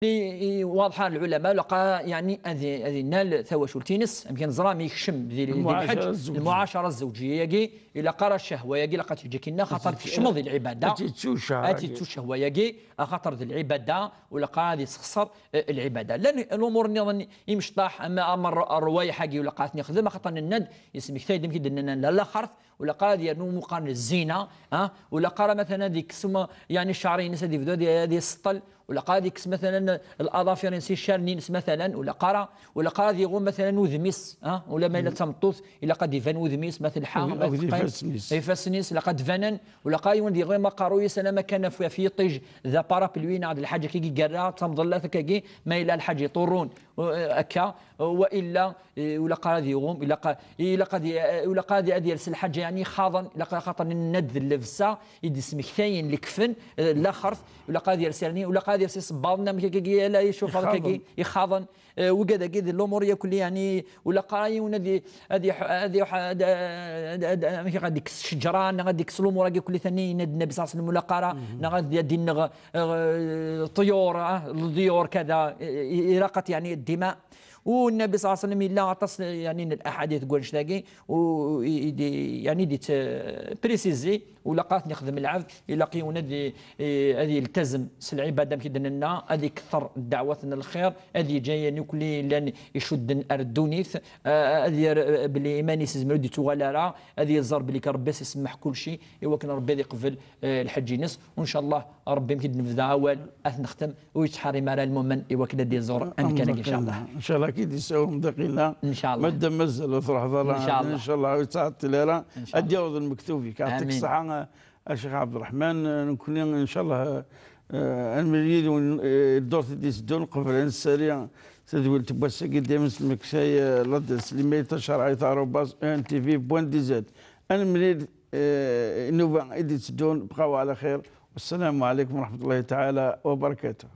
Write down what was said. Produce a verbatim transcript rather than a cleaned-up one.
i, i waḍḥa lɛulama, ilaq, yeɛni, ad i-, ad inal tawacult-ines, amek neẓra mi yekcem di, di lḥeǧ, lmuɛacara zzewǧiyya-agi, ilaq ara ccehwa-agi, ilaq ad t-yeǧǧ akinna, xaṭer tkecmeḍ di lɛibada. Ad tettu ccehwa-agi, axaṭer d lɛibada, u ilaq ad yessexṣer, eh, lɛibada. Llan lumuṛ nniḍen imecṭaḥ, ama, ama ṛ-, ṛṛwayeḥ-agi, ilaq ad ten-yexdem, axaṭer nenna-d, yesmektay-d amek i d-nnan la laxert, u ilaq ad yernu muqan zzina, ha? U ilaq ara, matalan, ad yekkes uma, yeɛni, ccɛer-ines, ad yebdu ad, ad yesseṭṭel, u ilaq ad yekkes, matalan, laḍafir-ines, icaren-ines, matalan, u ilaq ara, u ilaq ara ad iɣum, matalan, udem-is, ha? Ula ma yella d tameṭṭut, ilaq ad iban udem-is, ma telḥa, ma teqqim, ifassen-is, ilaq ad banen, u ilaq ara yiwen ad iɣum aqerruy-is, alamma kan ɣef, ɣef yiṭij, d aparapluie neɣ d lḥaǧa akkagi i yerra, d tamḍellat akkagi, ma yella lḥaǧa iṭurrun, u, akka, wa illa, eh, u ilaq ara ad iɣum, ilaq, ilaq ad, eh, u ilaq ad, ad yels lḥaǧa, yeɛni, ixaḍen, ilaq, xaṭer nenna-d d llebsa i d-ismektayen lekfen, eh, laxert, u ilaq ad yels, yeɛni, u ilaq ad yels isebbaḍen, amek akkagi, ala icufeḍ akkagi, ixaḍen. Eh, wigad-agi d lumuṛ yakk-lli, yeɛni, u ilaq ara yiwen ad i-, ad iḥ-, ad iḥ-, ad, ad, ad, amek ad ikkes ccejra, neɣ ad ikkes lumuṛ-agi yakk-lli, tani yenna-d Nnabi ṣalla Llahu ɛalayhi wa sallam, u ilaq ara, neɣ ad, ad inneɣ, eh, ṭṭyur, ah, leḍyur, kada, eh, eh, iraqat, yeɛni, ddima. U Nnabi ṣalla Llahu ɛalayhi wa sallam yella aṭas, yeɛni, n laḥadit deg wannect-agi, u i, i di, yeɛni, di t-, préciser, u ilaq ad ten-yexdem lɛebd, ilaq yiwen ad i-, i-, ad yeltazem s lɛibada, amek i d-nenna, ad ikter ddeɛwat n lxir, ad yeǧǧ ayen yakk-lli yellan icudden ar ddunit, a-, ad yerr, eh, belli iman-is izmer ur d-yettuɣal ara, ad yeẓẓar belli kan Ṛebbi ad s-isemmeḥ kulci, i wakken Ṛebbi ad iqbel, eh, lḥeǧǧ-ines. U ncallah Ṛebbi, amek i d-nebda awal, ad t-nextem, ur yettḥerrim ara lmumen i wakken ad d-iẓur amkan-agi, ncallah. Ncallah ad k-id-isawem daqila. Ncallah. Madam mazal ur truḥeḍ ara, ncallah, ur yettɛeṭṭil ara. Ncallah. Ad d-yaweḍ lmektub-ik. Yeɛṭik ṣṣeḥḥa, a Ccix Ɛebderreḥman, nekkni, ncallah, eh, ad nemlil yid-wen, eh, ddurt i d-iteddun, qbel ad nessali tadwilt n wass-agi, dayem s lmektay, eh, ladres, l'email tacerɛit arobase E N T V point D Z. Ad nemlil, eh, nnuba i d-iteddun, bqaw ɛla xir. Wassalamu ɛalaykum wa raḥmatullahi taɛala wa barakatuh.